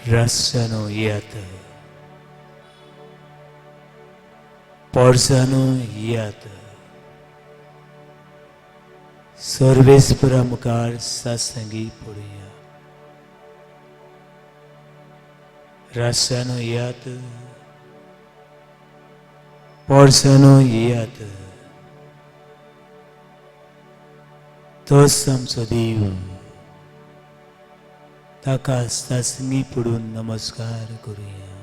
रातच्यानो येयात, पोरसानो येयात, सर्वेस्परा मुखार सासंगी पडुया. रातच्यानो येयात, पोरसानो येयात, तोच आमचो देव, ताका सासंगी पडून नमस्कार करुया.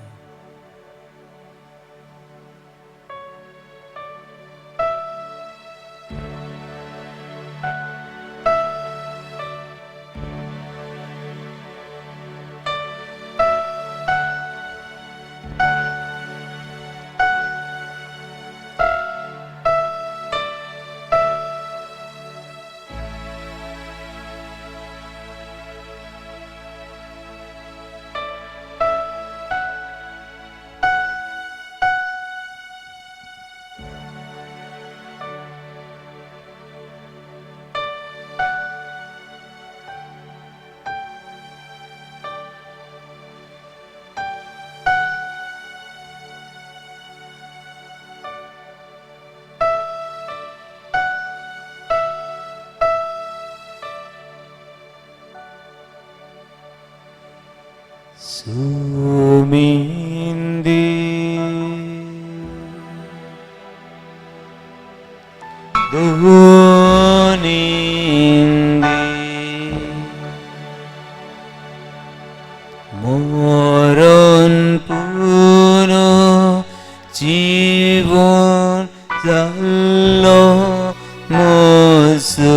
सुमिंदी दोनिंदी मोरन पुनो जीवन जाल्लो मोसुद्दी.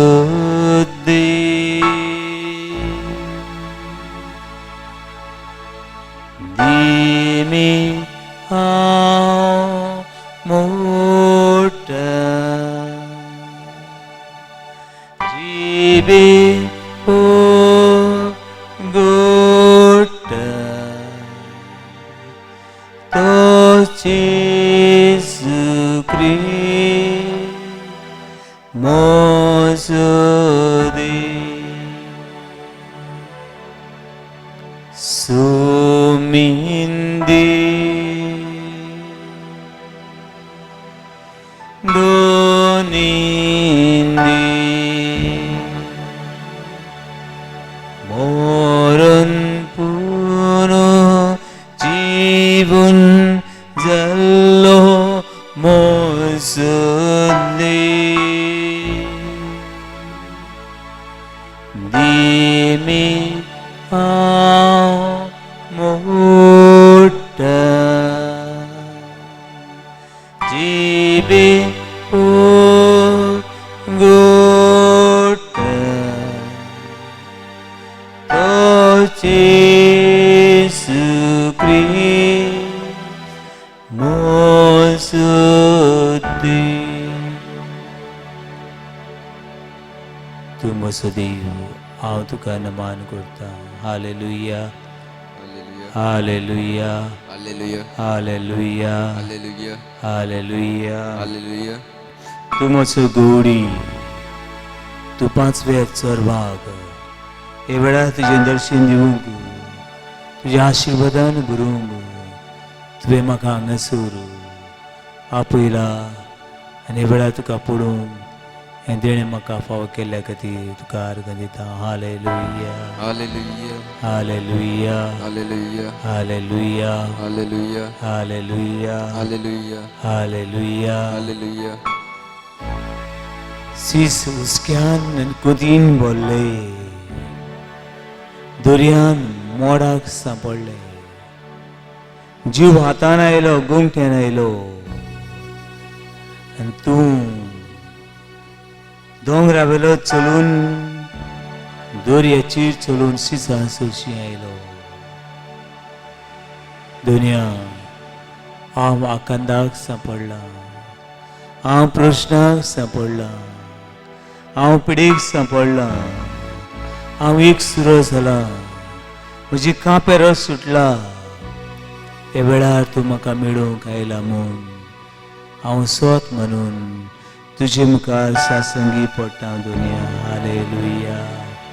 दिमी हांव मोठा जिबी गोटा तो जेजू क्रिस्त मोजो दी. सुमिंदी दोनिंदी मोरन पुनो जीवन जाल्लो मोसुल्ली. दिमी हांव मोठा जिबी गोटा तो जेजू क्रिस्त मोसुद्दी. तूं म्हजो देव, हांव तुका नमान करता. Hallelujah, hallelujah, hallelujah, hallelujah, hallelujah, hallelujah. Hallelujah. तूं म्हजो गोडी, तूं पांचव्या चरवाक हे वेळार तुजें दर्शन दिवंक, तुज्या आशिर्वादान भरूंक तुवें म्हाका हांगासर आपयला आनी हे वेळार तुका पळोवंक हें देणें म्हाका फावो केल्ल्या खातीर तुका आर्गां दिता. Hallelujah, hallelujah, hallelujah, hallelujah, hallelujah, hallelujah, hallelujah, hallelujah, hallelujah. Hallelujah. सीस हुस्क्यान आनी कुदीन भरले, दर्यान मोडाक सांपडले, जीव हातान आयलो, गुंगट्यान आयलो आनी तूं दोंगरा वेलो चलून, दर्याचेर चलून सिसा सरशी आयलो. दुनिया, हांव आकांदाक सांपडला, हांव प्रश्नाक सांपडला, हांव पिडेक सांपडला, हांव एक सुरो जाला, म्हजी कांपेरो सुटला. हे वेळार तूं म्हाका मेळूंक आयला म्हूण हांव सोत म्हणून तुजे मुखार सासंगी पडटा. दुनिया, hallelujah,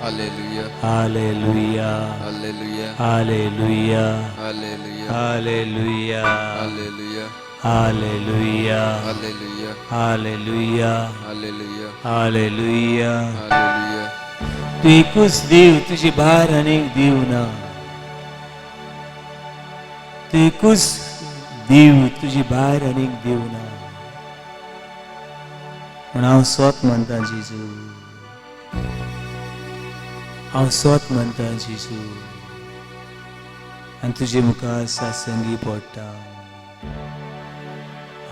Hallelujah. Hallelujah. Hallelujah. Hallelujah. Hallelujah. Hallelujah. Hallelujah. Hallelujah. Hallelujah. Hallelujah. Hallelujah. Hallelujah. Hallelujah. तूं एकूच देव, तुजे भायर आनीक देव ना. तूं एकूच देव, तुजे भायर आनीक देव ना. म्हूण हांव सोत म्हणटा जेजू, हांव सोत म्हणटा जेजू, आनी तुजे मुखार सासंगी पडटा.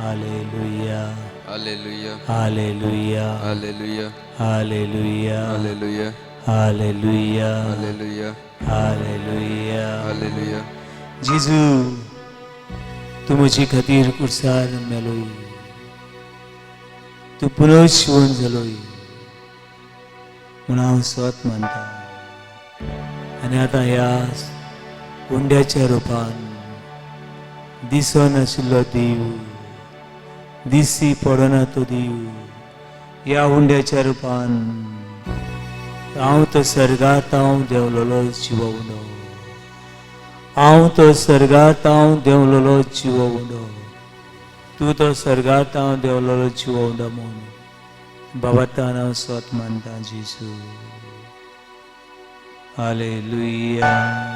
Hallelujah. Hallelujah. Hallelujah. Hallelujah. Hallelujah. Hallelujah. Hallelujah. Hallelujah. Hallelujah. Hallelujah. जेजू, तूं म्हजे खातीर कुर्सार मेलोय, तूं पुनर्शिवण जालोय, म्हूण हांव सोत मानता. आनी आतां ह्या उंड्याच्या रुपान दिसनाशिल्लो देव, दिसी पडना तो देव, ह्या उंड्याच्या रुपान हांव तो सर्गात हांव देंवलोलो जिवो उंडो, हांव तो सर्गात हांव देंवलोलो जिवो उंडो, तूं तो सर्गात हांव देंवलोलो जिवो उंडो म्हूण बाबा तान हांव सोत मानता जेजू. Hallelujah.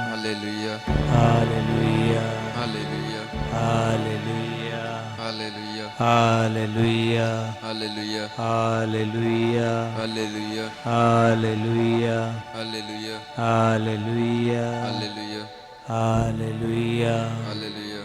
Hallelujah. Hallelujah. Hallelujah. Hallelujah. Hallelujah. Hallelujah. Hallelujah. Hallelujah. Hallelujah. Hallelujah. Hallelujah. Hallelujah. Hallelujah. Hallelujah. Hallelujah.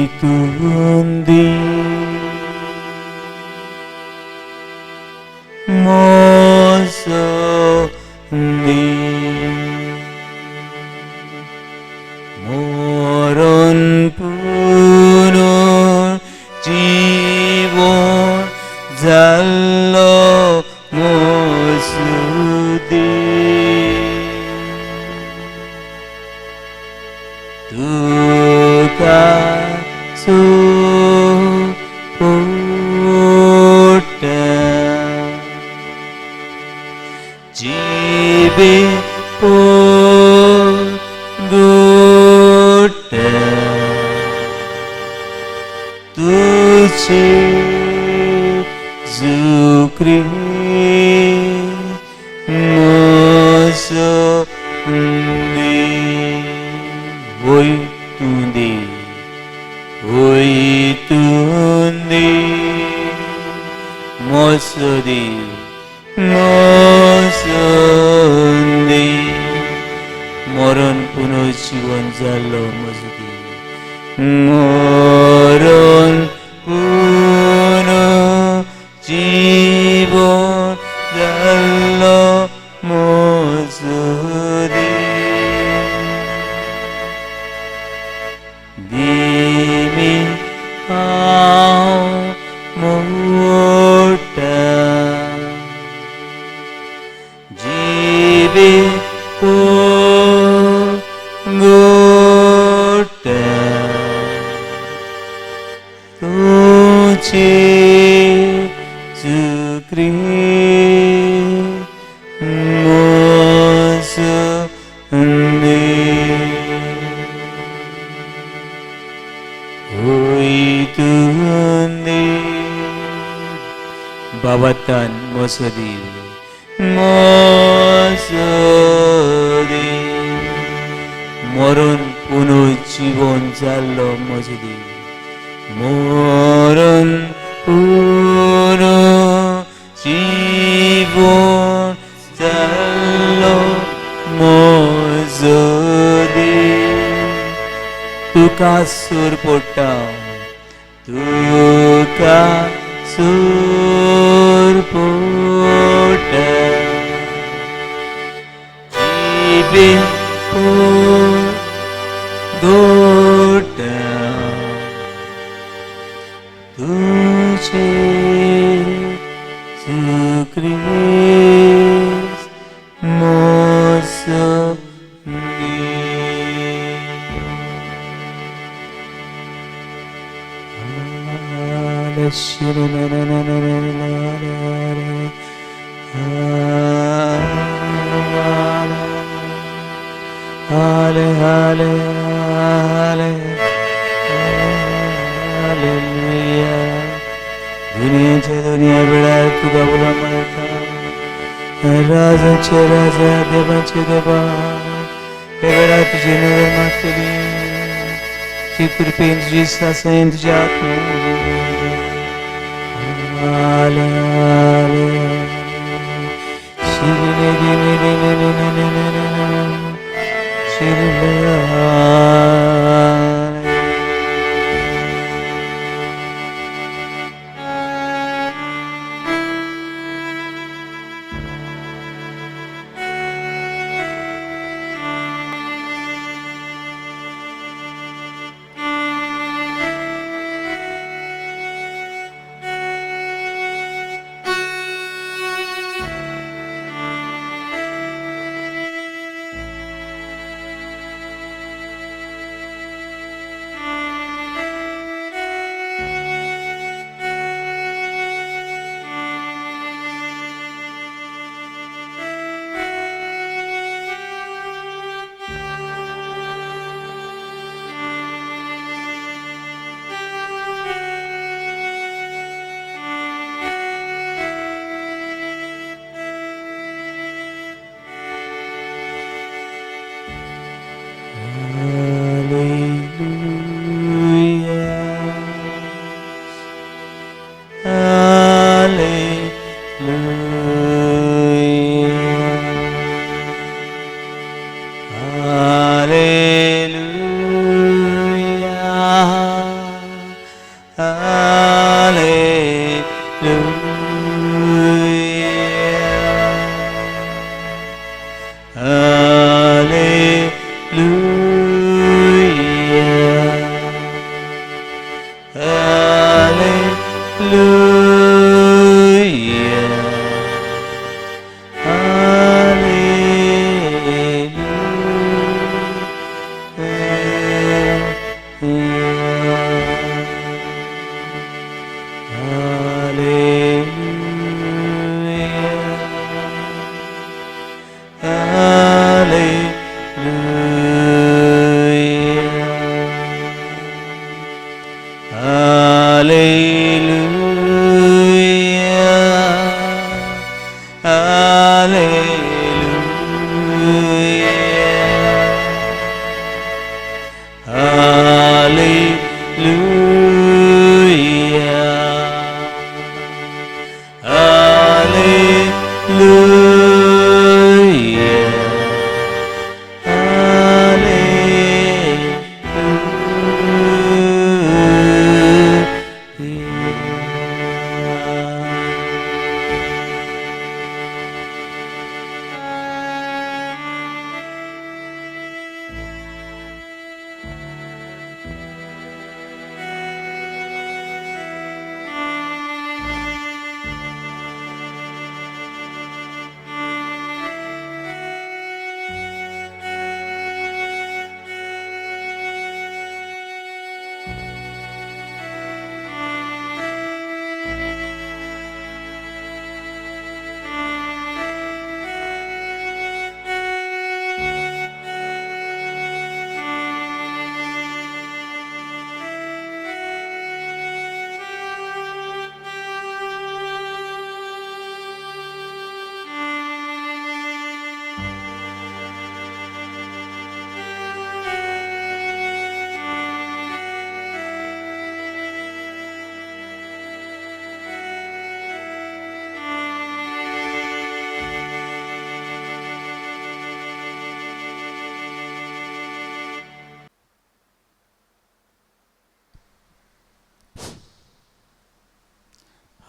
होईतुंदी मोसंदी মরণ পুনর জীবন জাল মসুদি তুকা সুপোট জীবে গোট তুছে জুক্রি মোসন্দি होईतुंदी होईतुंदी मोसदी मोसंदी मरण पुनर्जीवन जाल्लो मजदी मरण पुनर्जीवन जाल्लो मजदी दिमी हांव मोटा जीवे गोट तुझे जुक्री मोसंदी होईतुंदी बाबातान मोसदी मोसदी. जाल्लो म्हजो देव मरण पुरो जिवोन जाल्लो म्हजो देव तुका सूर पडटा तुका सूर पडटा जिबेन गोटा तुझे क्रिस्त म्हजो Hale, hale, hale, hallelujah. दुनियेच्या दुनिया वेळार तुका उलो मारता राजाचे राजा देवाचे देवा हे वेळार तुजी नदर मारतली तुजी कृपेन तुजी सासयेन तुज्या आत्म्यान हाले हाले शिरले शिरले.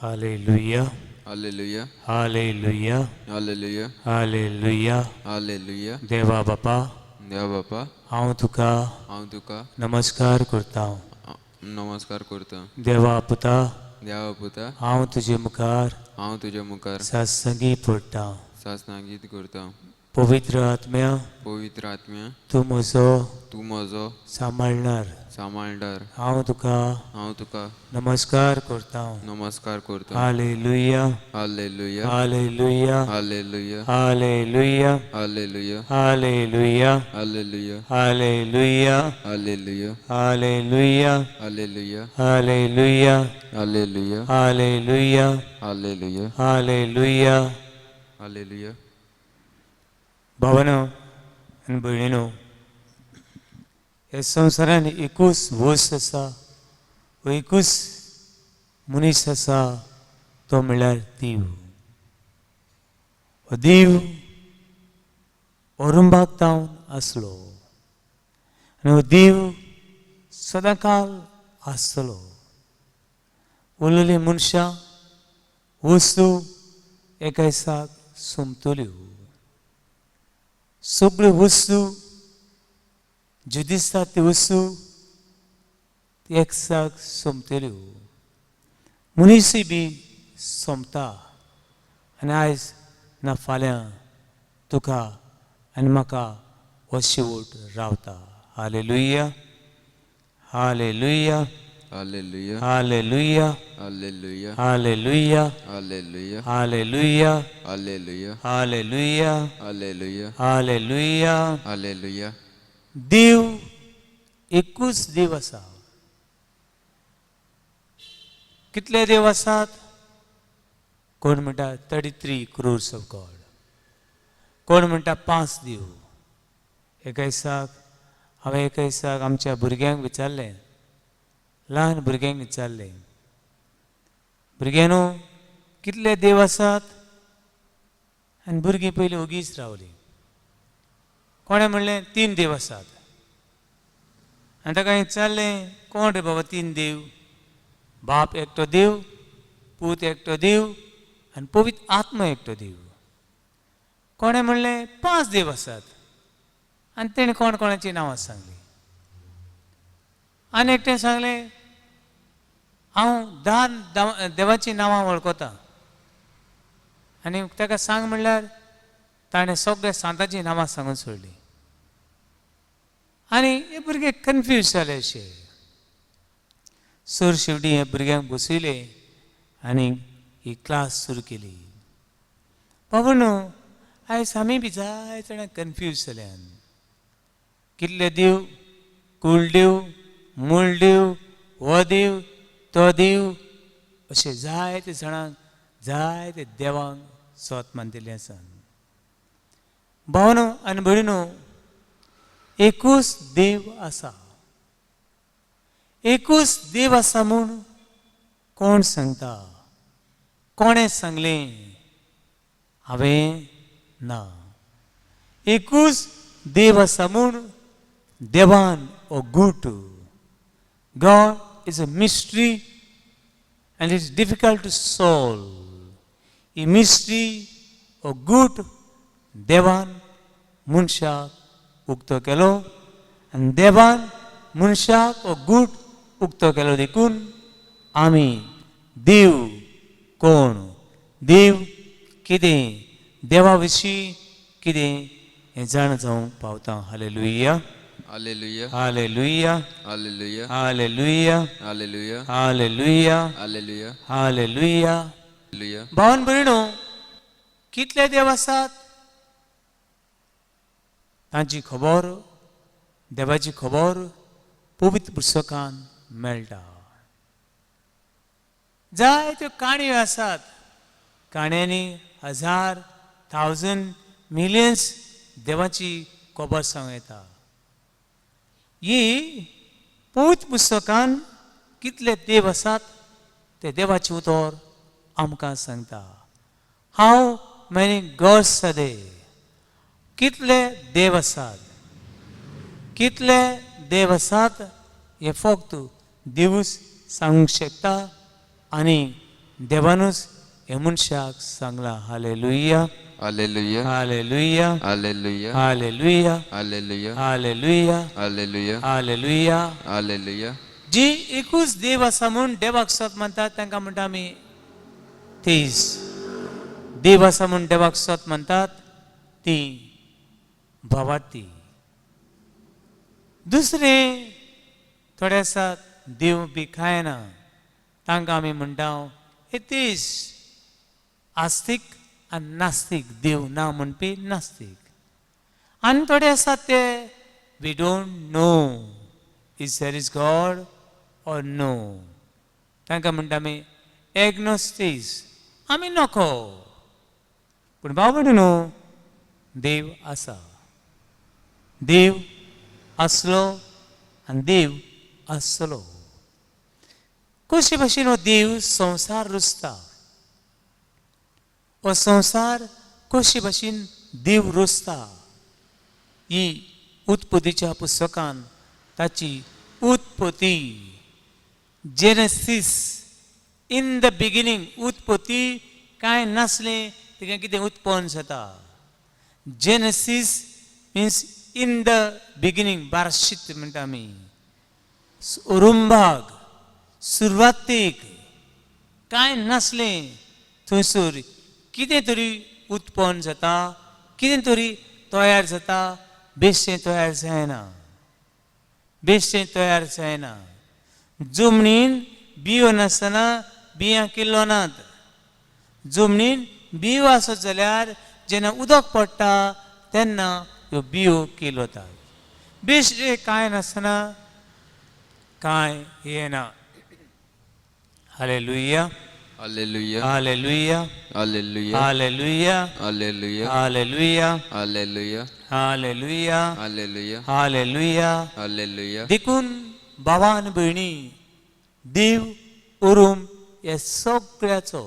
Hallelujah. Hallelujah. Hallelujah. Hallelujah. Hallelujah. Hallelujah. देवा बापा, देवा बापा, हांव तुका हांव तुका नमस्कार करता. नमस्कार करता. देवा पुता, देवा पुता, हांव तुजे मुखार हांव तुज्या मुखार सात्संगी पडटा. सासनागीत करता. पवित्र आत्म्या, पवित्र आत्म्या, तूं म्हजो तूं म्हजो सांबाळणार. सांबाळदार. हांव तुका हांव तुका नमस्कार करता. नमस्कार करता. Hallelujah. Hallelujah. Hallelujah. Hallelujah. Hallelujah. Hallelujah. Hallelujah. Hallelujah. Hallelujah. Hallelujah. Hallelujah. Hallelujah. Hallelujah. Hallelujah. Hallelujah. Hallelujah. Hallelujah. Hallelujah. भावानो आनी भयणीनो, ह्या संवसारान एकूच वस्त आसा, एकूच मनीस आसा, तो म्हणल्यार देव. हो देव औरंबाक जावन आसलो आनी हो देव सदांकाल आसतलो. उरलेलीं मनशां, वस्तू एका दिसाक सोंपतल्यो. सगळ्यो वस्तू ज्यो दिसतात त्यो वस्तू एक दिसाक सोंपतल्यो. मनीसूय बी सोंपता आनी आयज ना फाल्यां तुका आनी म्हाका हो शेवट रावता. Hallelujah. Hallelujah. Hallelujah. Hallelujah. Hallelujah. Hallelujah. Hallelujah. Hallelujah. Hallelujah. Hallelujah. Hallelujah. Hallelujah. Hallelujah. देव एकूच देव आसा. कितले देव आसात? कोण म्हणटा 33 क्रोर्स ऑफ गॉड, कोण म्हणटा 5 देव. एका दिसाक हांवें एका दिसाक आमच्या भुरग्यांक विचारलें, ल्हान भुरग्यांक विचारलें, भुरग्यांनो कितले देव आसात? आनी भुरगीं पयलीं ओगीच रावलीं. कोणें म्हणलें 3 देव आसात. आनी ताका विचारलें, कोण रे बाबा 3 देव? बाप एकटो देव, पूत एकटो देव आनी पवित्र आत्मा एकटो देव. कोणें म्हणलें 5 देव आसात. आनी तेणें कोण कोणाचीं नांवां सांगलीं. आनी एकटें सांगलें, हांव 10 देवाचीं नांवां वळखतां. आनी ताका सांग म्हणल्यार ताणें सगळ्या सांताचीं नांवां सांगून सोडलीं. आनी हे भुरगे कन्फ्यूज जाले अशे. सर शेवटी हे भुरग्यांक बसयले आनी ही क्लास सुरू केली. बाबा आयज आमी बी जाय जाणां कन्फ्यूज जाल्यान. कितले देव? कुळदेव, मूळ देव, हो देव, तो देव, अशे जायते जाणांक जायते देवांक सोत मानतिल्ले आसा. भावनो आनी भयणीनो, एकूच देव आसा. एकूच देव आसा म्हूण कोण सांगता? कोणें सांगलें? हांवें ना. एकूच देव आसा म्हूण देवान हो गूट. God is a mystery and it's difficult to solve. He mystery हो गूट देवान मनशाक उक्तो केलो आनी देवान मनशाक हो गूट उक्तो केलो देखून आमी देव कोण, देव कितें, देवा विशीं कितें हें जाणा जावंक पावता. Hallelujah. Hallelujah. Hallelujah. Hallelujah. Hallelujah. Hallelujah. Hallelujah. Hallelujah. Hallelujah. Hallelujah. भावन भयणो, कितले देव आसात तांची खबर, देवाची खबर पवित्र पुस्तकान मेळटा. जायत्यो काणयो आसात. काणयांनी हजार, थावजंड, मिलियन्स देवाची खबर सांगूं येता. ही पवित्र पुस्तकान कितले देव आसात ते देवाचें उतर आमकां सांगता. How many God's are there? कितले देव आसात, कितले देव आसात हें फक्त देवूच सांगूंक शकता आनी देवानूच हे मनशाक सांगलां. Hallelujah. Hallelujah. Hallelujah. Hallelujah. Hallelujah. Hallelujah. Hallelujah. Hallelujah. Hallelujah. Hallelujah. जी एकूच देव आसा म्हूण देवाक सत मानतात तांकां म्हणटा आमी तेज. देव आसा म्हूण देवाक सत मानतात ती भावार्थी. दुसरें थोडे आसात देव बी कांय ना, तांकां आमी म्हणटा एतेश, आस्तीक आनी नास्तीक, देव ना म्हणपी नास्तीक. आनी थोडे आसात ते we don't know is there is God or no, तांकां म्हणटा आमी एग्नोस्टीस, आमी नको. पूण बाबा न्हू, देव आसा, देव आसलो आनी देव आसलो. कशे भाशेन हो देव संवसार रचता, हो संवसार कशे भाशेन देव रचता ही उत्पत्तीच्या पुस्तकान ताची उत्पत्ती, जेनेसीस, इन the beginning, उत्पत्ती कांय नासलें तिका कितें उत्पन्न जाता. Genesis means in the beginning, बारशीत म्हणटा आमी, उरुंभाग, सुरवातीक कांय नासलें थंयसर कितें तरी उत्पन्न जाता, कितें तरी तयार जाता. बेश्टें तयार जायना, बेश्टें तयार जायना. जमनीन बियो नासतना बियां किल्लोनात. जमनीन बियो आसत जाल्यार जेन्ना उदक पडटा तेन्ना ह्यो बियो किल्लतात. बेश्टें कांय नासतना कांय येना. Hallelujah. Hallelujah. Hallelujah. Hallelujah. Hallelujah. Hallelujah. Hallelujah. Hallelujah. Hallelujah. Hallelujah. Hallelujah. Hallelujah. देखून बाबा आनी भयणी, देव उरूम हे सगळ्याचो,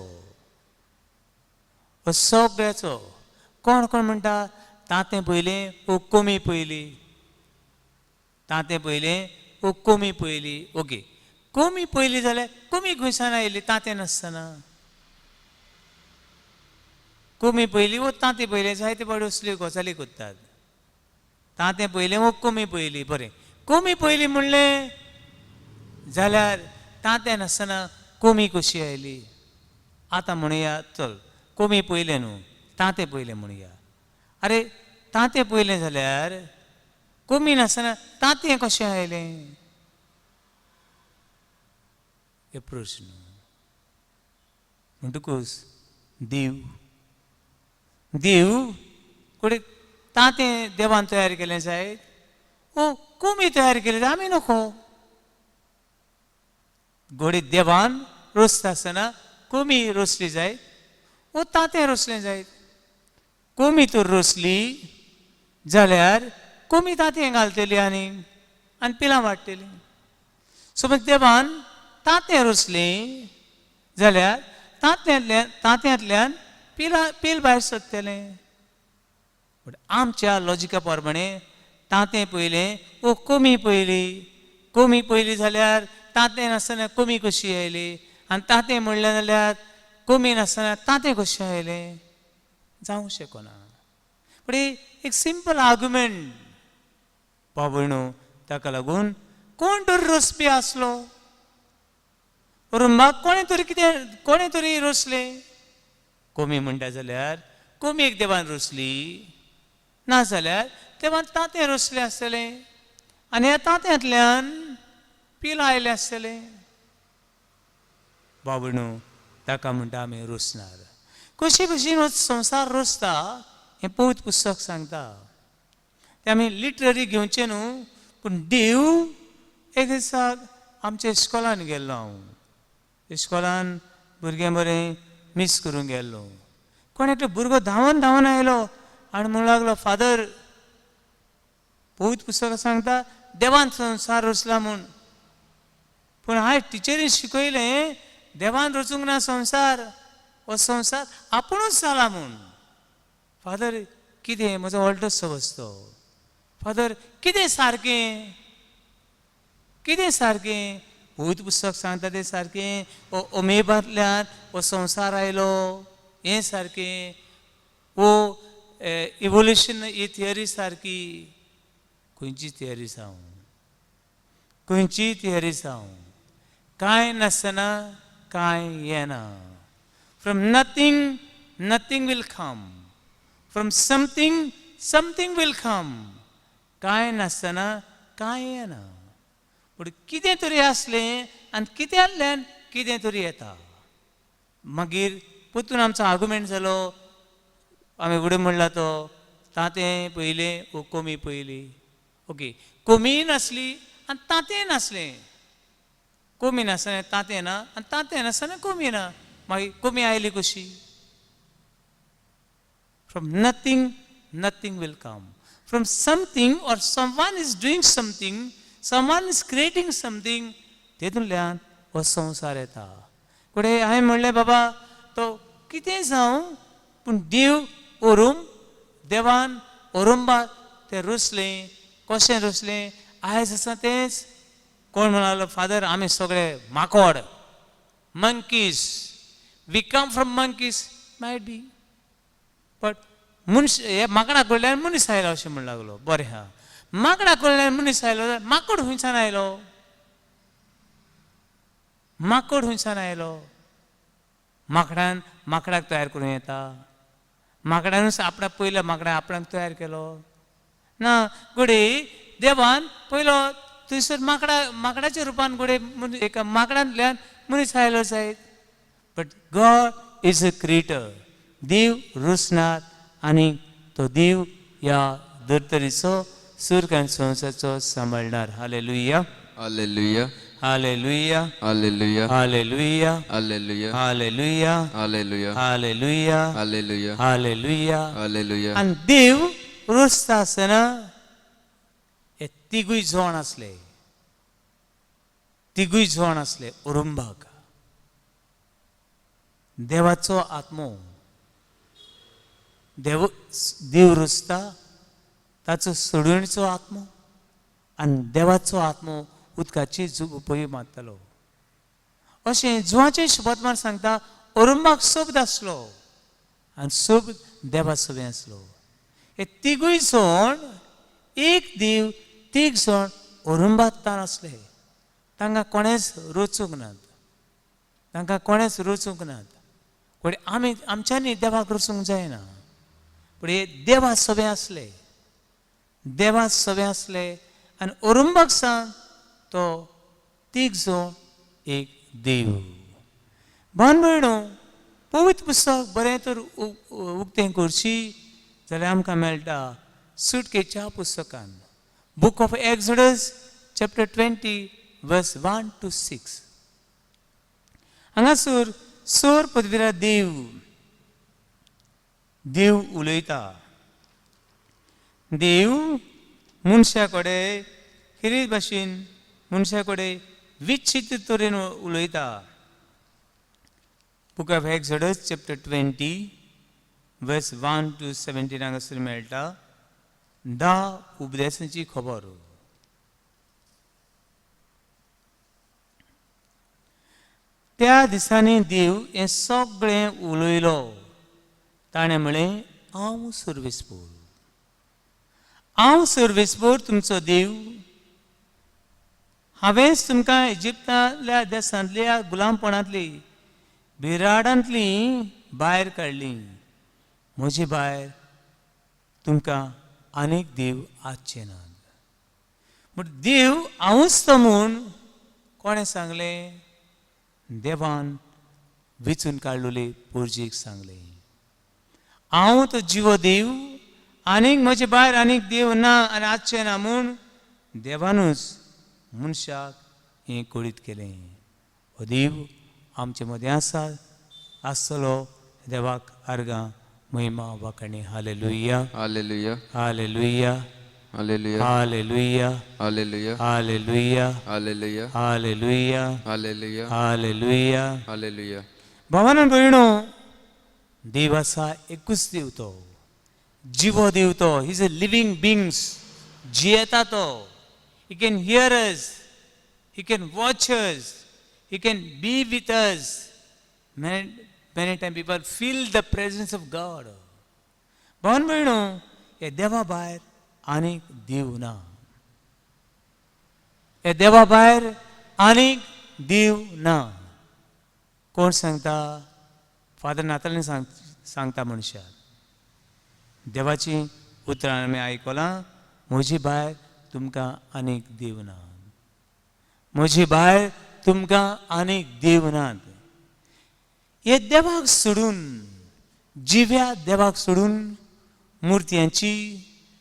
हो सगळ्याचो. कोण कोण म्हणटा तांतें पयलें ओ कमी पयली, तांतें पयलें ओ कमी पयली. ओके, कमी पयली जाल्यार कमी खंयसान आयली तांतें नासतना? कमी पयली वो तांतें पयलें, जायते फावटी असल्यो गजाली करतात. तांतें पयलें वो कमी पयली, बरें कमी पयली म्हणलें जाल्यार तांतें नासतना कमी कशी आयली? आतां म्हणया चल कमी पयलें न्हू, तांतें पयलें म्हणया. आरे तांतें पयलें जाल्यार कमी नासतना तांतें कशें आयलें? हे प्रश्न. म्हणटकूच देव, देव कोडे तांतें देवान तयार केलें जायत ओ कमी तयार केलें जायत आमी नको. घोडे देवान रोसता आसतना कमी रोसली जायत ओ तांतें रोसलें जायत. कमी तर रोसली जाल्यार कमी तांतें घालतली आनी आनी पिलां वाडटलीं. समज देवान तांतें रोसलीं जाल्यार तांत्यांतल्यान तांत्यांतल्यान पिलां पील भायर सरतलें. बट आमच्या लॉजिका प्रमाणे तांतें पयलें ओ कमी पयली, कमी पयली जाल्यार तांतें नासतना कमी कशी आयली? आनी तांतें म्हणलें जाल्यार कमी नासतना तांतें कशें आयलें? जावंक शकना. पूण एक सिंपल आर्ग्युमेंट बाबय न्हू. ताका लागून कोण तरी रोसपी आसलो, रुंबाक कोणें तरी कितें कोणें तरी रोसलें. कमी म्हणटा जाल्यार कमी एक देवान रोसली, नाजाल्यार देवान तांतें रोसलें आसतलें आनी ह्या तांत्यांतल्यान पिलां आयलें आसतलें. बाबू न्हू, ताका म्हणटा आमी रोसणार. कशे भशेन हो संवसार रोसता हें पवित्र पुस्तक सांगता. तें आमी लिटररी घेवचें न्हू, पूण देव एक दिसाक आमच्या इस्कॉलान गेल्लो हांव. इस्कॉलान भुरग्यां बरें मीस करूंक गेल्लो. कोण एकलो भुरगो धांवन धांवन आयलो आनी म्हणूंक लागलो, फादर पवित्र पुस्तकां सांगता देवान संवसार रचला म्हूण, पूण हांवें टिचरीन शिकयलें देवान रचूंक ना संवसार, हो संवसार आपुणूच जाला म्हूण. फादर कितें म्हजो व्हडलोसो बसतो, फादर कितें सारकें, कितें सारकें? पवित्र पुस्तक सांगता तें सारकें, ओ ओमेबांतल्यान हो संवसार आयलो हें सारकें, ओ इवोल्युशन ही थियरी सारकी. खंयची थियरी जावं, खंयची थियरी जावं, कांय नासतना कांय येना. From nothing nothing will come, from something something will come. कांय नासतना कांय येना, पूण कितें तरी आसलें आनी कित्यांतल्यान कितें तरी येता. मागीर परतून आमचो आर्गुमेंट जालो, आमी उडय म्हणला तो तांतें पयलें ओ कोमी पयली. ओके, कोमीय नासली आनी तांतेंय नासलें. कोमी नासतना तांतें ना आनी तांतें नासतना कोमी ना, मागीर कोमी आयली कशी? From nothing nothing will come, from something or someone is doing something, someone is creating something, तेतूंतल्यान हो संवसार येता. फुडें हांवें म्हणलें, बाबा तो कितें जावं पूण देव ओरूम, देवान ओरुंबाक तें रुसलें. कशें रुसलें? आयज आसा तेंच. कोण म्हणालो, फादर आमी सगळे माकोड, monkeys, we come from monkeys. Might be, but मनीस हे माकडा कडल्यान मनीस आयलो अशें म्हण लागलो. बरें आहा, माकडा कडल्यान मनीस आयलो जाल्यार माकोड खंयच्यान आयलो? माकोड खंयच्यान आयलो? माकडान माकडाक तयार करूं येता? माकडानूच आपणाक पयल्या माकडान आपणाक तयार केलो ना. घडये देवान पयलो थंयसर माकडाच्या रुपान घडये एका माकडांतल्यान मनीस आयलो जायत. But God is a creator. देव रुसनात आनी तो देव ह्या धर्तरीचो सुर्ग आनी संवसाराचो सांबाळणार. Hallelujah. Hallelujah. Hallelujah. Hallelujah. Hallelujah. Hallelujah. Hallelujah. Hallelujah. Hallelujah. Hallelujah. Hallelujah. Hallelujah. आनी देव रुसता आसतना हे तिगूय जोण आसले, तिगूय जोण आसले उरुंबाक. देवाचो आत्मो, देव देव रुसता ताचो सोडवणीचो आत्मो आनी देवाचो आत्मो उदकाची उपयोग मारतालो. अशें जुवाचें शुभत्मान सांगता. अरुंबाक शब्द आसलो आनी शब्द देवा सवें आसलो. हे तिगूय जण एक देव, तीग जण अरुंबाक तान आसले. तांकां कोणेंच रोचूंक नात, तांकां कोणेंच रोचूंक नात. पूण आमी आमच्यांनी देवाक रोचूंक जायना. पूण हे देवा सवें आसले, देवा सवें आसले आनी अरुंबाक सांग तो तीग जण एक देव. भान भयणो, पवित्र पुस्तक बरें तर उक्तें करची जाल्यार आमकां मेळटा सुटकेच्या पुस्तकान, Book of Exodus chapter 20 verse 1 to 6. हांगासर सोर पदवीरा देव देव उलयता. देव मनशा कडेन खेरीत भाशेन मनशा कडेन विचित्र तरेन उलयता. Book of Exodus chapter 20 verse 1 to 17 हांगासर मेळटा 10 उपदेसांची खबर. त्या दिसांनी देव हें सगळें उलयलो. ताणें म्हळें, हांव सर्वेस्पोर, हांव सर्वेस्पोर तुमचो देव. हांवेंच तुमकां इजिप्तांतल्या देसांतल्या गुलामपणांतली बिराडांतली भायर काडली. म्हजे भायर तुमकां आनीक देव आसचे नात. पूण देव हांवूच तो म्हूण कोणें सांगलें? देवान विचून काडलेले पोरजीक सांगलें, हांव तो जिवो देव, आनीक म्हजे भायर आनीक देव ना आनी आसचें ना म्हूण देवानूच मनशाक हें कळीत केलें. हो देव आमचे मदें आसा, आसतलो. देवाक आर्गां, महिमा, वाखाणी. Hallelujah. Hallelujah. Hallelujah. Hallelujah. Hallelujah. Hallelujah. Hallelujah. Hallelujah. Hallelujah. Hallelujah. Hallelujah. Hallelujah. भावानो भयणो, देव आसा एकूच देव, तो जिवो देव. तो is a living beings, जियेता तो. He can hear us. He can watch us, he can be with us. Many many time people feel the presence of God. भावन भयणो, हे देवा भायर आनीक देव ना. हे देवा भायर आनीक देव ना. कोण सांगता? फादर नातालीन सांगता मनशाक. देवाचीं उतरां आमी आयकलां, म्हजी भायर तुमकां आनीक देव ना, म्हजी भायर तुमकां आनीक देव नात. हे देवाक सोडून, जिव्या देवाक सोडून मुर्त्यांची,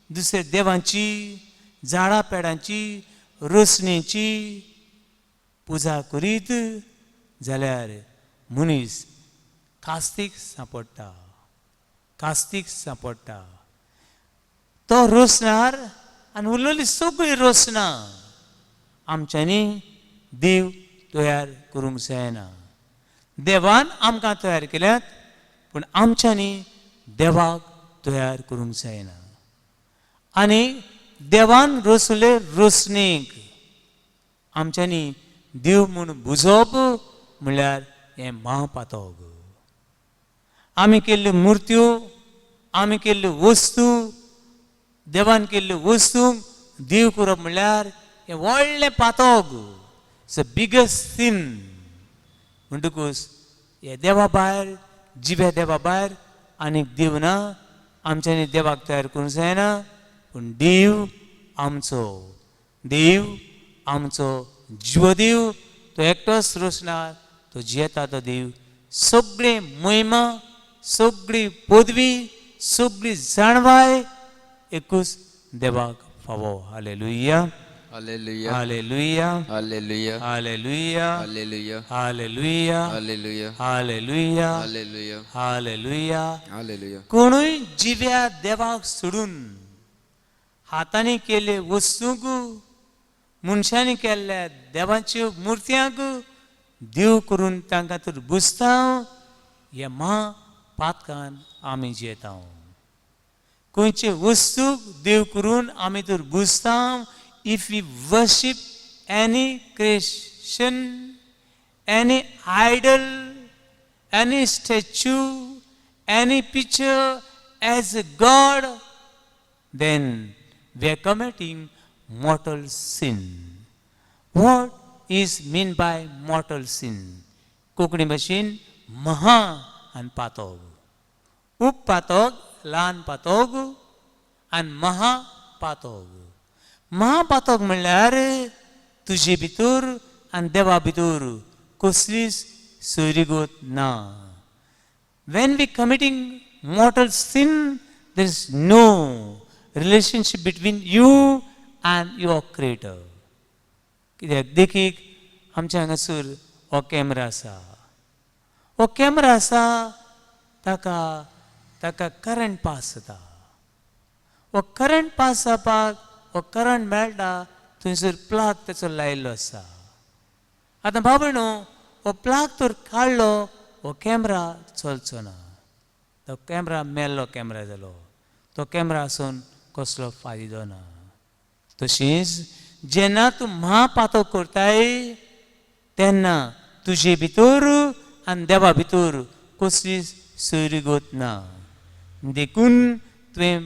दुसऱ्या देवांची, झाडां पेडांची, रोसणेची पुजा करीत जाल्यार मनीस कास्तीक सांपडटा, कास्तीक सांपडटा. तो रोसणार आनी उरलेली सगळी रोसना आमच्यांनी देव तयार करूंक जायना. देवान आमकां तयार केल्यात, पूण आमच्यांनी देवाक तयार करूंक जायना. आनी देवान रोसले रोसणेक आमच्यांनी देव म्हूण बुजोवप म्हणल्यार हें म्हापातक. आमी केल्ल्यो मुर्त्यो, आमी केल्ल्यो वस्तू, देवान केल्ल्यो वस्तू देव करप म्हणल्यार हें व्हडलें पातक. It's a biggest sin. म्हणटकूच हे देवा भायर, जिव्या देवा भायर आनीक देव ना. आमच्यांनी देवाक तयार करूंक जायना, पूण देव आमचो, देव आमचो जिवो देव, तो एकटोच रोसणार, तो जियेता तो देव. सगळी महिमा, सगळी पदवी, सगळी जाणवाय एकूच देवाक फावो. Hallelujah. Hallelujah. Hallelujah. Hallelujah. Hallelujah. Hallelujah. Hallelujah. Hallelujah. Hallelujah. Hallelujah. Hallelujah. Hallelujah. कोणूय जिव्या देवाक सोडून हातांनी केल्ले वस्तूंक, मनशांनी केल्ल्या देवाच्यो मुर्त्यांक देव करून तांकां तर बुजता, हे म्हा पातकान आमी जियेता. खंयचे वस्तूक देव करून आमी तर बुजता, if we worship any creation, any idol, any statue, any picture as a God, then we are committing mortal sin. What is mean by mortal sin? Konkani भाशेन महा आनी पातक, उप पातक, ल्हान पातक आनी महा पातक. महापातक म्हणल्यार तुजे भितर आनी देवा भितर कसलीच सोयरीगत ना. When we committing mortal sin, there is no relationship between you and your creator. कित्याक? देखीक, आमच्या हांगासर हो कॅमरा आसा. हो कॅमरा आसा, ताका करंट पास जाता. हो करंट पास जावपाक, हो करंट मेळटा थंयसर प्लग ताचो लायिल्लो आसा. आतां बाबा न्हू, हो प्लग तर काडलो, हो कॅमरा चलचो ना. तो कॅमरा मेल्लो कॅमरा जालो. तो कॅमरा आसून कसलो फायदो ना. तशीच जेन्ना तूं म्हापातक करताय तेन्ना तुजे भितर आनी देवा भितर कसलीच सोयरीगत ना. देखून तुवें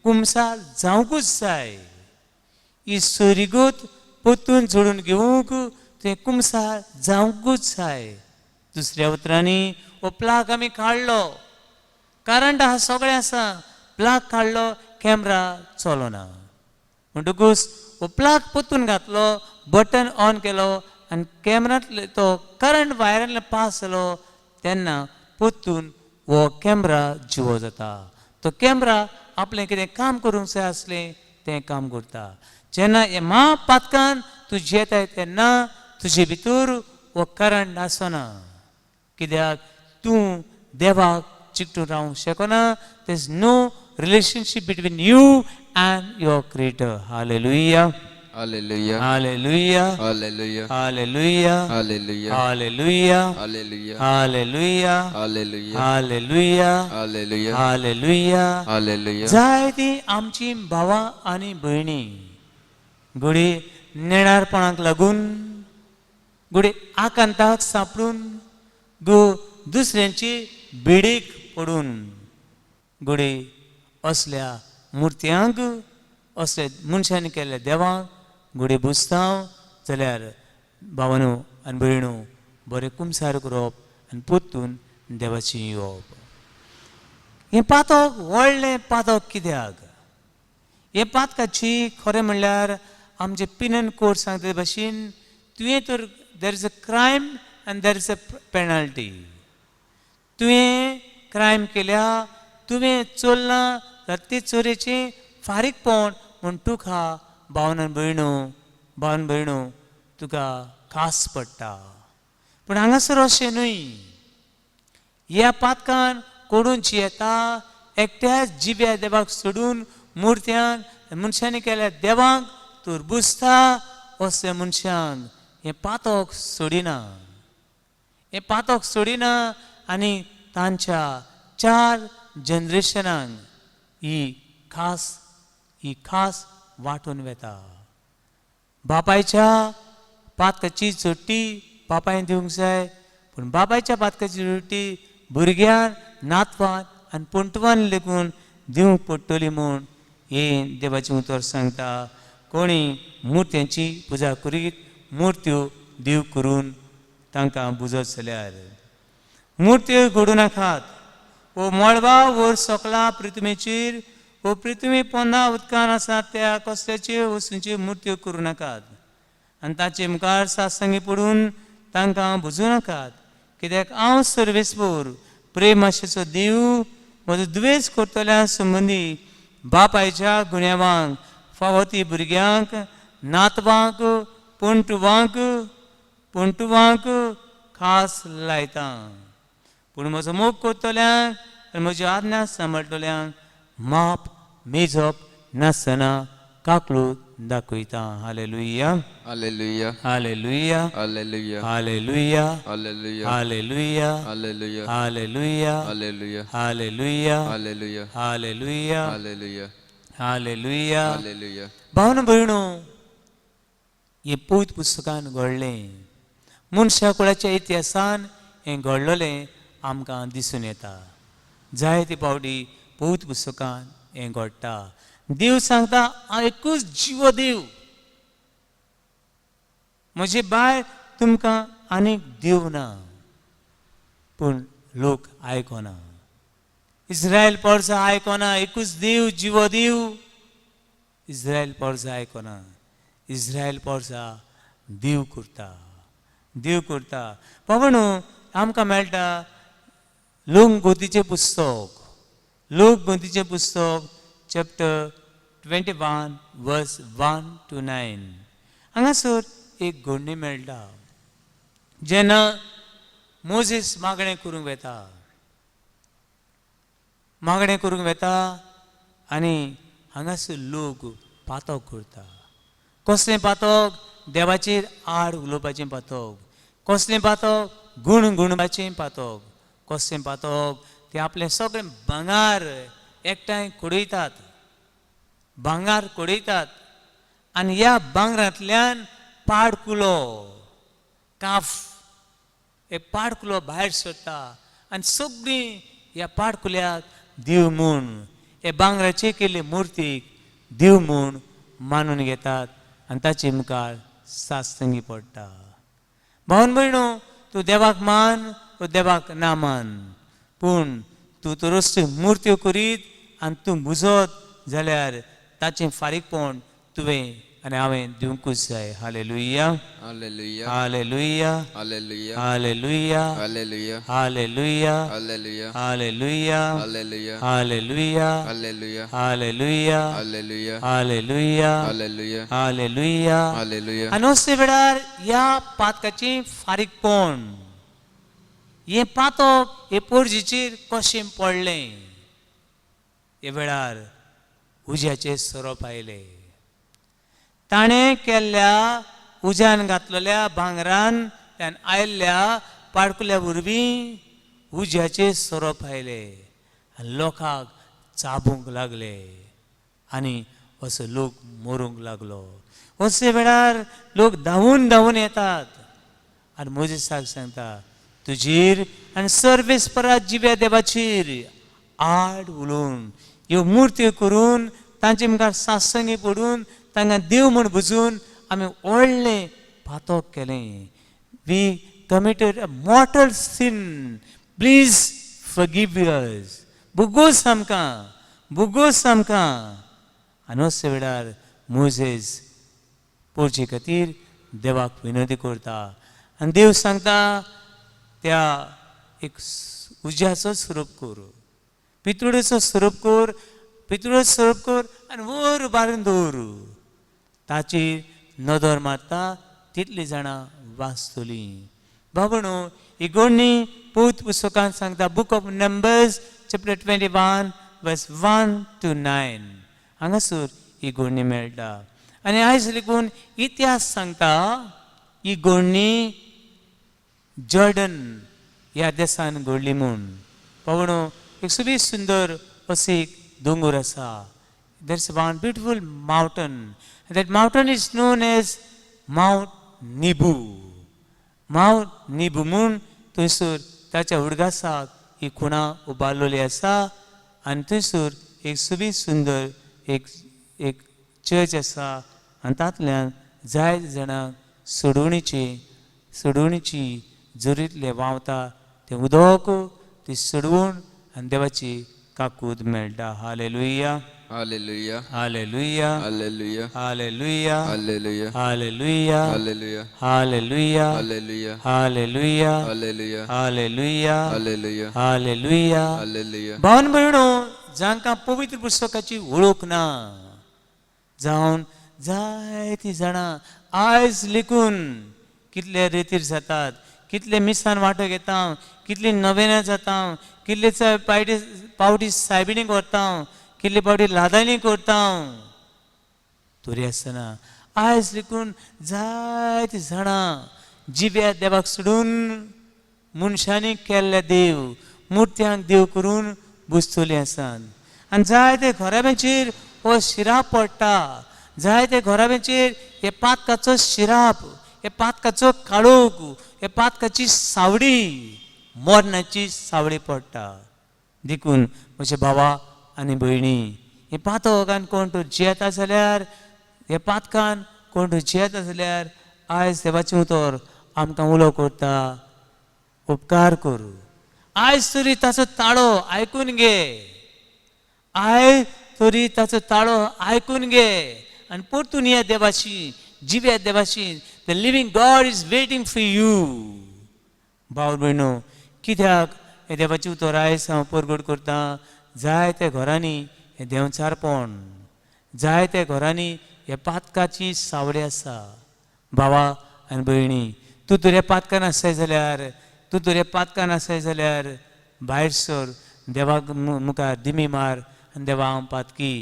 कुमसार जावंकूच जाय. ही सोयरीगत परतून जोडून घेवंक तुवें कुमसार जावंकूच जाय. दुसऱ्या उतरांनी, हो प्लग आमी काडलो, करंट आहा, सगळें आसा, प्लग काडलो, कॅमरा चलना. म्हणटकूच हो प्लग परतून घातलो, बटन ऑन केलो आनी कॅमरांतले तो करंट वायरांतल्यान पास जालो, तेन्ना परतून हो कॅमरा जिवो जाता. तो कॅमरा आपलें कितें काम करूंक जाय आसलें तें काम करता. जेन्ना हे म्हापातकान तूं जियेताय तेन्ना तुजे भितर हो करंट आसना. कित्याक? तूं देवाक चिकटून रावंक शकना. There is no relationship between you and your creator. Hallelujah. Hallelujah. Hallelujah. Hallelujah. Hallelujah. Hallelujah. Hallelujah. Hallelujah. Hallelujah. Hallelujah. Hallelujah. Hallelujah. Hallelujah. Hallelujah. जायती आमची भावां आनी भयणी घडये नेणारपणाक लागून घडये आकांताक सांपडून गो दुसऱ्यांची बिडीक पडून घडये असल्या मुर्त्यांक असल्या मनशांनी केल्ल्या देवांक घडये बुजतांव जाल्यार भावानू आनी भयणू बरें कुमसार करप आनी परतून देवाचें येवप. हें पातक व्हडलें पातक कित्याक? हें पातकाची खरें म्हणल्यार आमचे पिनन कोर्ट सांगता ते भाशेन तुवें तर there is a crime and there is a penalty. तुवें क्रायम केल्या, तुवें चोरलां जाल्यार ते चोरयेचें फारीकपण म्हूण तुका भावन भयणू भावन भयणू तुका खास पडटा. पूण हांगासर अशें न्हय. ह्या पातकान कोडून जियेता एकट्याच जिव्या देवाक सोडून मुर्त्यांक मनशांनी केल्या देवांक तर बुजता असल्या मनशांक हें पातक सोडिना, हें पातक सोडिना आनी तांच्या 4 जनरेशनांक ही खास वांटून वेता. बापायच्या पातकाची चोटी बापायन दिवंक जाय, पूण बापायच्या पातकाची चोटी भुरग्यान नातवान आनी पंटवान लेगून दिवंक पडटली म्हूण हें देवाचें उतर सांगता. कोणी मुर्त्यांची पुजा करीत मुर्त्यो देव करून तांकां बुजत जाल्यार मुर्त्यो घडूं नाकात. वो मळबा वयर सोकला पृथ्वीचेर वो पृथ्वी पोंदा उदकान आसा त्या कसल्याच्यो वस्तूंच्यो मुर्त्यो करूं नाकात आनी ताचे मुखार सासंगी पडून तांकां बुजूं नाकात. कित्याक हांव सर्वेस्पोर प्रेम आशेचो देव म्हजो दुवेस करतल्या संबंदी बापायच्या गुन्यांवांक फावो ती भुरग्यांक नातवांक पणटुवांक पणटुवांक खास लायता. पूण म्हजो मोग करतल्यांक आनी म्हजी आज्ञा सांबाळटल्यांक माप मेजप नासतना काकळूत दाखयता. Hallelujah, hallelujah, hallelujah, hallelujah, hallelujah, hallelujah, hallelujah, hallelujah, hallelujah, hallelujah, hallelujah, hallelujah, hallelujah, hallelujah, hallelujah. Hallelujah. भावन भयणो, हें पवित्र पुस्तकान घडलें, मनशा कुळाच्या इतिहासान हें घडलेलें आमकां दिसून येता. जायते फावटी पवित्र पुस्तकान हें घडटा. देव सांगता हांव एकूच जिवो देव, म्हजे भायर तुमकां आनीक देव ना. पूण लोक आयकना, इस्रायल पोरसा आयकना, एकूच देव जिवो देव. इस्रायल पोरसा आयकना, इस्रायल पोरसा देव करता, देव करता. बाबांनो, आमकां मेळटा लोकगोतीचें पुस्तक, लोकगोतीचें पुस्तक चॅप्टर 21 वर्स 1 to 9. हांगासर एक घडणी मेळटा जेन्ना मोजेस मागणें करूंक वेता, मागणें करूंक वेता आनी हांगासर लोक पातक करता. कसलें पातक? देवाचेर आड उलोवपाचें पातक. कसलें पातक? गुण गुणपाचें पातक. कसलें पातक? ते आपलें सगळें भांगार एकठांय कुडयतात, भांगार कुडयतात आनी ह्या भांगरांतल्यान पाडकुलो काफ हे पाडकुलो भायर सरता आनी सगळीं ह्या पाडकुल्याक देव म्हूण, हे भांगराचे केल्ले मुर्तीक देव म्हूण मानून घेतात आनी ताचे मुखार सासंगी पडटा. भावन भयणो, तूं देवाक मान वो देवाक ना मान, पूण तूं तर असल्यो मुर्त्यो करीत आनी तूं बुजत जाल्यार ताचें फारीकपण तुवें आनी हांवें दिवंकूच जाय. Hallelujah, hallelujah, hallelujah, hallelujah, hallelujah, hallelujah, hallelujah, hallelujah, hallelujah, hallelujah, hallelujah, hallelujah, hallelujah, hallelujah, hallelujah, hallelujah, hallelujah. Hallelujah. आनी असले वेळार ह्या पातकाचें फारीकपण, हें पातक हे पोरजीचेर कशें पडलें? हे वेळार उज्याचे सोरोप आयले. ताणें केल्ल्या उज्यान घातलेल्या भांगरान त्यान आयिल्ल्या पाडकुल्या वरवीं उज्याचे सोरोप आयले आनी लोकांक चाबूंक लागले आनी असो लोक मरूंक लागलो. अशे वेळार लोक धांवून धांवून येतात आनी मोजेसाक सांगता तुजेर आनी सर्वेस्परा जिव्या देवाचेर आड उलोवन ह्यो मुर्त्यो करून तांचे मुखार सासंगी पडून तांकां देव म्हूण बुजून आमी व्हडलें पातक केलें. We committed a mortal sin. Please forgive us. बुगोस आमकां, बुगोस आमकां. आनी अशे वेळार मोजेस पोरचे खातीर देवाक विनंती करता आनी देव सांगता त्या एक उज्याचो स्वरूप कर, पितुळेचो स्वरूप कर, पितुळेचो स्वरूप कर आनी वयर उबारून दवर. ताचेर नदर मारता तितलीं जाणां वाचतलीं. बाबणो ही गोडणी पवित्र पुस्तकान सांगता, Book of Numbers chapter 21 verse 1 to 9, हांगासर ही गोडणी मेळटा. आनी आयज लेगून इतिहास सांगता ही गोडणी जॉर्डन ह्या देसान घडली म्हूण. पावणो एक सोबीत सुंदर असो एक दोंगर आसा. There is one beautiful mountain. That mountain is known as Mount Nebo. Mount Nebo म्हूण थंयसर ताच्या उडगासाक ही खुणा उबारलेली आसा आनी थंयसर एक सोबीत सुंदर एक एक चर्च आसा आनी तातूंतल्यान जायते जाणांक सोडवणीची जरींतलें व्हांवता तें उदक ती सोडवण आनी देवाची काकूद मेळटा. Hallelujah. Hallelujah. Hallelujah. Hallelujah. Hallelujah. Hallelujah. Hallelujah. Hallelujah. Hallelujah. Hallelujah. Hallelujah. Hallelujah. Hallelujah. Hallelujah. Hallelujah. Hallelujah. भावन भयणो, जांकां पवित्र पुस्तकाची वळख ना जावन जायतीं जाणां आयज लेखून कितले रेतीर जातात, कितले मिसान वांटो घेता, कितली नवेनां जाता, कितले पावटी पावटी सायबिणी करता, कितले पावटी लादानी करता, तरी आसतना आयज लेखून जायतीं जाणां जिव्या देवाक सोडून मनशांनी केल्ले देव मुर्त्यांक देव करून बसतलीं आसात. आनी जायते घराब्यांचेर हो शिराप पडटा. जायते घराब्यांचेर हे पातकाचो शिराप, हे पातकाचो काळोख, हे पातकाची सावडी, मरणाची सावडी पडटा. देखून म्हज्या भावा आनी भयणी, हे पातकान कोण तर जियेता जाल्यार, हे पातकान कोण तर जियेता जाल्यार आयज देवाचें उतर आमकां उलो करता, उपकार करूं आयज तरी ताचो ताळो आयकून घे. आयज तरी ताचो ताळो आयकून घे आनी परतून या देवाशी, जिव्या देवाशी. The living God is waiting for you. भाव भयणो, कित्याक हें देवाचें उतर आयज हांव परगट करतां? जायत्या घरांनी हें देंवचारपण, जायत्या घरांनी हे पातकाची सावडी आसा. भावा आनी भयणी, तूं तर ह्या पातकान आसय जाल्यार, तूं तर ह्या पातकान आसय जाल्यार भायर सर, देवाक मुखार दिमी मार आनी देवा हांव पातकी,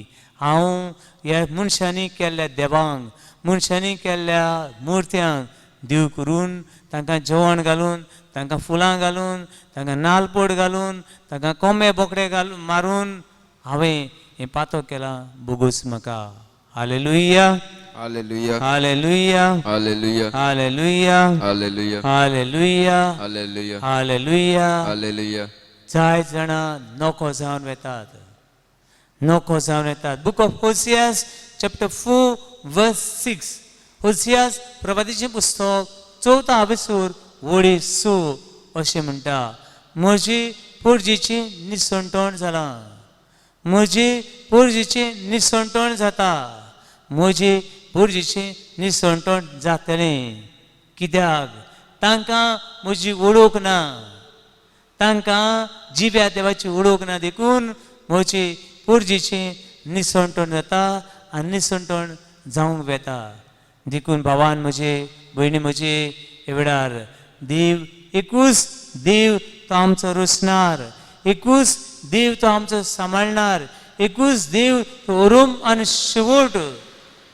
हांव ह्या मनशांनी केल्ल्या देवांक, मनशांनी केल्ल्या मुर्त्यांक देव करून तांकां जेवण घालून, तांकां फुलां घालून, तांकां नालपोट घालून, तांकां कोंबे बोकडे घालून मारून हांवें हें पातक केलां, बोगोस म्हाका. Hallelujah. Hallelujah. Hallelujah. Hallelujah. Hallelujah. Hallelujah. Hallelujah. Hallelujah. Hallelujah. Hallelujah. जायत जाणां नको जावन वेतात, नको जावन येतात. Book of Hoseas chapter 4 verse 6. होसियास प्रभातीचें पुस्तक चवथो आवेसूर वळी स अशें म्हणटा, म्हजी पोरजीचें निसणटण जालां, म्हजी पोरजीचें निसणटण जाता, म्हजी पोरजीचें निसणटण जातलें. कित्याक? तांकां म्हजी वळख ना, तांकां जिव्या देवाची वळख ना. देखून म्हजी पोरजीचें निसणटण जाता आनी निसणटण जावंक वेता. देखून भावान म्हजे, भयणी म्हजे, हे वेळार देव एकूच देव तो आमचो रोसणार, एकूच देव तो आमचो सांबाळणार, एकूच देव तो ओरूम आनी शेवट.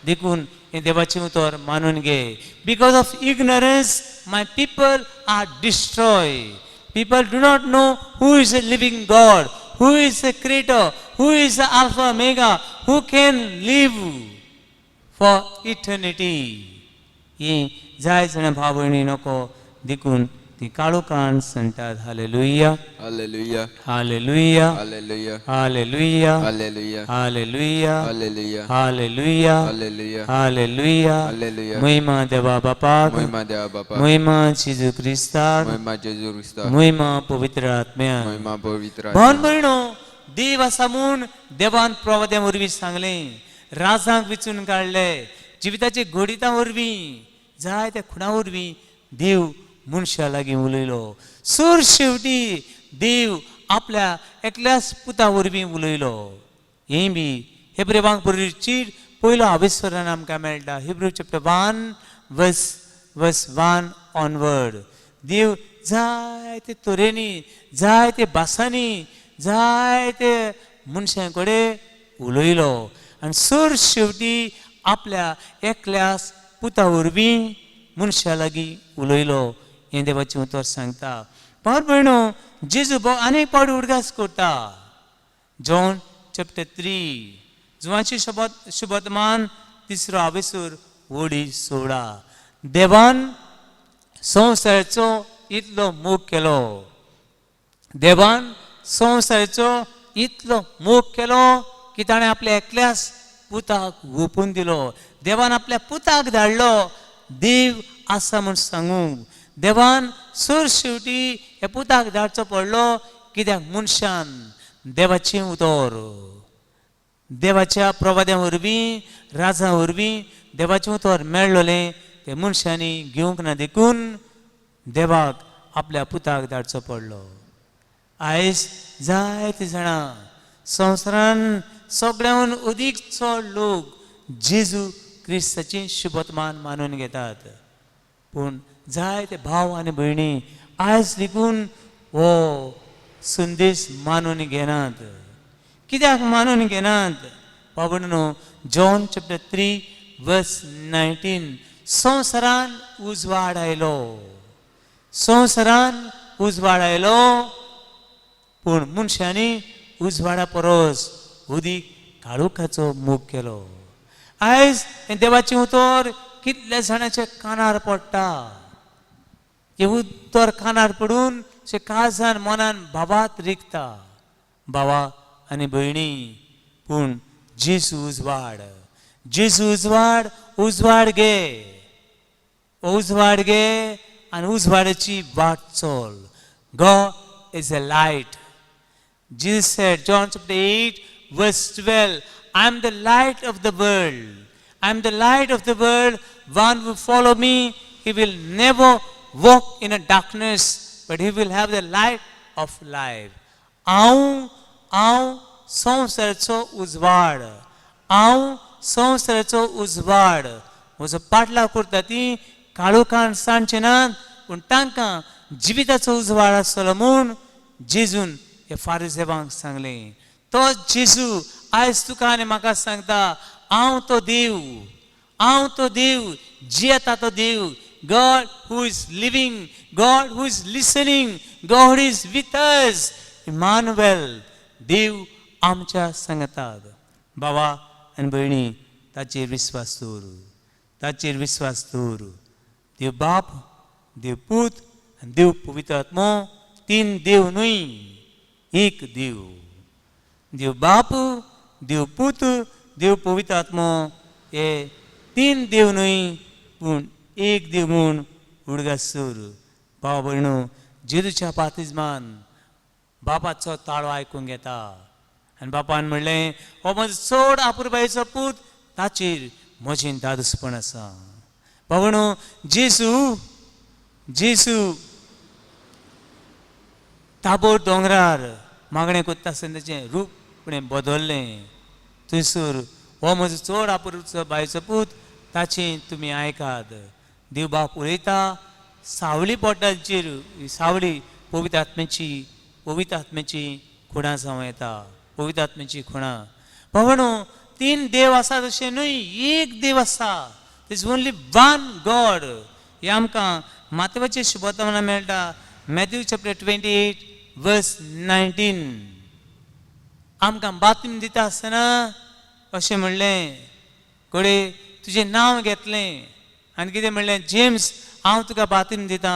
देखून हें देवाचें उतर मानून घे. Because of ignorance my people are destroy. People do not know who is a living God, who is a creator, who is the Alpha Omega, who can live for eternity. ही जाय जाणां भाव भयणी नको. देखून ती काळोखान सांगतात. Hallelujah. Hallelujah. Hallelujah. Hallelujah. Hallelujah. Hallelujah. Hallelujah. Hallelujah. Hallelujah. Hallelujah. Hallelujah. Hallelujah. महिमा देवा बापाक. महिमा देवा बापा. महिमा जेजू क्रिस्ताक. महिमा जेजू क्रिस्ताक. महिमा पवित्र आत्म्याक. महिमा पवित्र. भावन भयणो, देव आसा म्हूण देवान प्रवाद्या वरवीं सांगलें, राजांक विचून काडले, जिविताचे घडितां वरवीं, जायत्या खुणां वरवीं देव मनशा लागीं उलयलो. सूर शेवटी देव आपल्या एकल्याच पुता वरवीं उलयलो. हें बी हेब्रेवांक बरयल्ली चीट पयलो आविस्वरान आमकां मेळटा. Hebrew chapter 1 verse 1 onward. देव जायते तरेनी, जायते भासांनी, जायते मनशां कडेन उलयलो आनी सर शेवटी आपल्या एकल्याच पुता वरवीं मनशा लागीं उलयलो हें देवाचें उतर सांगता. भाव भयणो, जेजू आनीक पावट उडगास करता. जॉन चॅप्टर 3, जुवाची शुभतमान तिसरो आवेसूर वडी 16. देवान संवसाराचो इतलो मोग केलो, देवान संवसाराचो इतलो मोग केलो की ताणें आपल्या एकल्याच पुताक ओंपून दिलो. देवान आपल्या पुताक धाडलो देव आसा म्हूण सांगूंक. देवान सर शेवटी ह्या पुताक धाडचो पडलो कित्याक मनशान देवाचें उतर देवाच्या प्रवाद्या वरवीं, राजा वरवीं देवाचें उतर मेळ्ळलें तें मनशांनी घेवंक ना, देखून देवाक आपल्या पुताक धाडचो पडलो. आयज जायते जाणां संवसारान सगळ्याहून अदीक चड लोक जेजू क्रिस्ताची शुभतमान मानून घेतात, पूण जायते भाव आनी भयणी आयज लेगून हो संदेश मानून घेनात. कित्याक मानून घेनात? बाबा, जॉन चॅप्टर 3 वर्स 19, संवसारान उजवाड आयलो, संवसारान उजवाड आयलो, पूण मनशांनी उजवाडा परस उदीक काळोखाचो मोग केलो. आयज हें देवाचें उतर कितल्या जाणाच्या कानार पडटा. हें उतर कानार पडून शे काळजान मनान भावात रिगता. भावा आनी भयणी, पूण जेजू उजवाड, जेजू उजवाड, उजवाड घे, उजवाड घे आनी उजवाडाची वाट चल. God is a light. Jesus said, John chapter 8, verse 12, I am the light of the world. I am the light of the world. One who follow me, he will never walk in a darkness, but he will have the light of life. हांव हांव संवसाराचो उजवाड, हांव संवसाराचो उजवाड. म्हजो पाटलाव करता ती काळोखान सांडचे नात, पूण तांकां जिविताचो उजवाड आसतलो म्हूण जेजून हे फारिजेवांक सांगलें. तो जेजू आयज तुका आनी म्हाका सांगता, हांव तो देव, हांव तो देव, जियेता तो देव. God who is living, God who is listening, God is with us. Emmanuel, देव आमच्या सांगतात. बाबा आनी भयणी, ताचेर विस्वास दवर, ताचेर विस्वास दवर. देव बाप, देव पूत आनी देव पवित्र आत्मो, तीन देव न्हय, एक देव. देव बाप, देव पूत, देव पवित्र आत्मो हे तीन देव न्हय, पूण एक देव म्हूण उडगास दवर. भाव भयणो, जेजूच्या बातिज्मान बापाचो ताळो आयकूंक येता आनी बापान म्हणलें, हो म्हजो चड आपुरबायेचो पूत, ताचेर म्हजें दादोसपण आसा. भावणो, जेजू जेजू ताबोर दोंगरार मागणें करता आसतना ताचें रूप फुडें बदललें. थंयसर हो म्हजो चड आपुरबायेचो पूत, ताचें तुमी आयकात. देव बाप उलयता, सावळी पोटाचेर सावळी पवित्र आत्म्याची, पवित्र आत्म्याची खुणां जावं येता, पवित्र आत्म्याची खुणां. भावणो, तीन देव आसात अशें न्हय, एक देव आसा. Is only one God. हें आमकां मातेवाचे शुभतमना मेळटा. Matthew chapter 28 verse 19. आमकां बातमी दिता आसतना अशें म्हणलें, घडये तुजें नांव घेतलें आनी कितें म्हणलें, जेम्स, हांव तुका बातमी दिता.